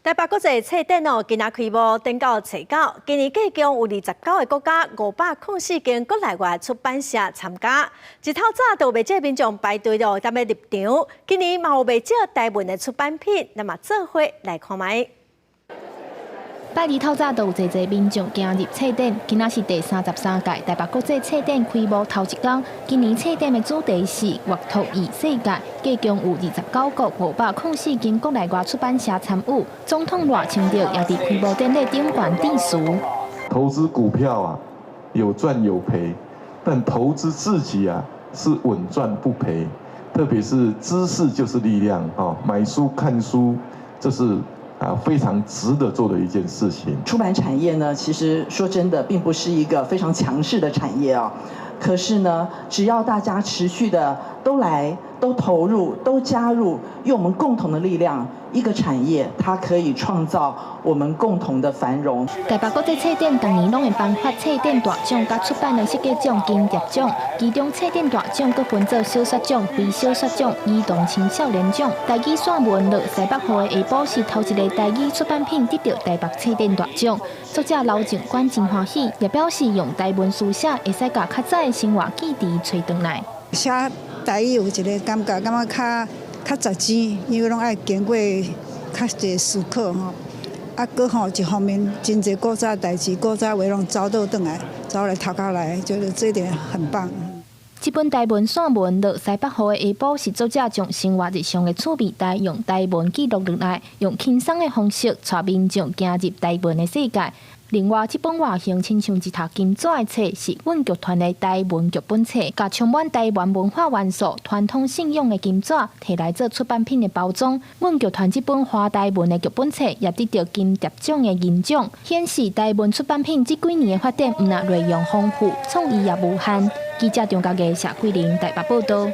台北國際冊展哦，今仔開幕，展到初九，今年計共有29個國家、504間國內外出版社參加。一透早就有袂少民眾排隊咯，踮咧入場。今年嘛有袂少台文的出版品，咱嘛做伙來看覓。拜二透早就有濟濟民眾行入冊展，今仔是第33屆台北國際冊展開幕頭一工。今年冊展的主題是閱讀異世界，計共有29國504間國內外出版社參與。總統賴清德也佇開幕典禮頂懸致辭。投資股票啊，有賺有賠，但投資自己啊，是穩賺不賠。特別是知識就是力量啊，買書看書，這是非常值得做的一件事情。出版產業呢，其實說真的，並不是一個非常強勢的產業啊。可是呢，只要大家持續的都來、都投入、都加入，用我們共同的力量，一個產業它可以創造我們共同的繁榮。台北國際冊展逐年攏會頒發冊展大獎、佮出版的設計獎、金蝶獎，其中冊展大獎閣分做小說獎、非小說獎、兒童青少年獎。台語散文《落西北雨的下晡》是頭一个台語出版品得著台北冊展大獎。作者劉靜官真歡喜，也表示用台文書寫會使共較早的生活記憶揣轉來。寫台語有一个感覺，感覺較較實際，因為攏愛經過較濟思考吼。啊，閣吼一方面真濟古早代誌、古早話攏走倒轉來，走來頭殼來，覺得這一點很棒。這本台文散文《落西北雨的下晡》是作者將生活日常的趣味代用台文記錄落來，用輕鬆的方式帶民眾行入台文的世界。另外，這本外形親像一疊金紙的冊，是阮劇團的台文劇本冊，共充滿台灣文化元素、傳統信仰的金紙提來做出版品的包裝。阮劇團這本華台文的劇本冊也得著金蝶獎的銀獎，顯示台文出版品這幾年的發展毋但內容豐富，創意也無限。記者張家藝、謝桂玲台北報道。